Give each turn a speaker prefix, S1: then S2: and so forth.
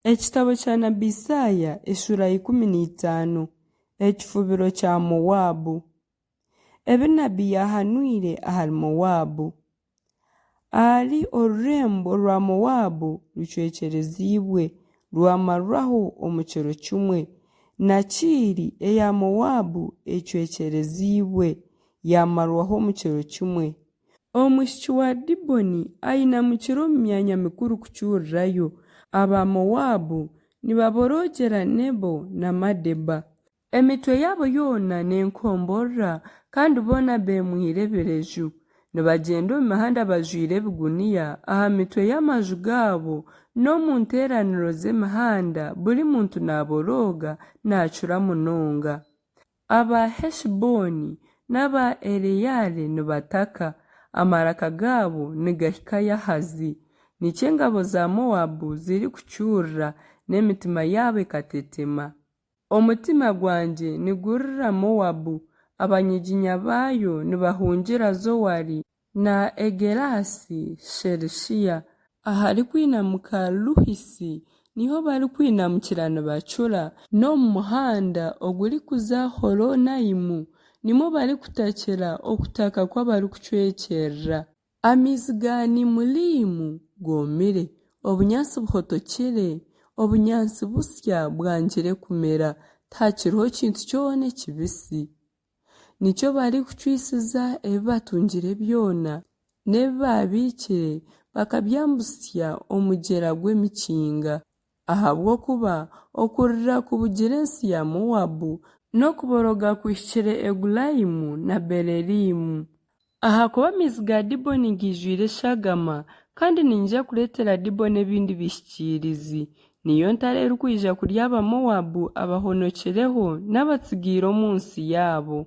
S1: Ekitabo kya nabi Isaaya eshuura ya 15, Ekifubiro kya Moabu. Ebi nabi yaahanwire ahari Moabu. Ahari orurembo rwa Moabu rucwekyereziibwe, rwamarwaho omu kiro kimwe, na Kiiri eya Moabu ecwekyereziibwe, yaamarwaho omu kiro kimwe. Omwishiki wa Diboni ainamukire omu myanya mikuru kucuurirayo. Aba Moabu nibaboroogyera Nebo na Madeba. Emitwe yaabo yoona n'enkomborora, kandi boona beemwire ebireju. Nibagyenda omu mihanda bajwaire ebiguniya aha mitwe y'amaju gaabo n'omu nteeraniro z'emihanda buri muntu naaborooga naacura munonga. Aba Heshibooni n'aba Eleyaale nibataka, amaraka gaabo nigahika Yahazi. Nikyo engabo za Moabu zirikucurira, n'emitima yaabo ekatetema. Omutima gwangye nigurira Moabu, abanyiginya baayo nibahungira Zoari na Egelasi-shelishiya. Aharikwinamuka Luhisi niho barikwinamukira nibacura, n'omu muhanda ogurikuza Horonaimu nimwo barikutakira okutaka kw'abarikucwekyerera. Amaizi ga Nimuriimu goomire, obunyaatsi buhotokire, obunyaatsi busya bwangire kumera, tihakiriho kintu kyona ekibisi. Nikyo barikucwisiza ebi batungire byona, n'ebi baabiikire bakabyambutsya omugyera gw'emikinga. Ahabw'okuba okurira kubugire ensi ya Moabu, n'okuborooga kuhikire Egulaimu na Beerelimu. Ahakuba amaizi ga Diboni gaijwire eshagama, kandi niinyija kureetera Diboni ebindi bihikiirizi, niyo ntare erikwija kurya Abamoabu abahonokireho n'abatsigaire omu nsi yaabo.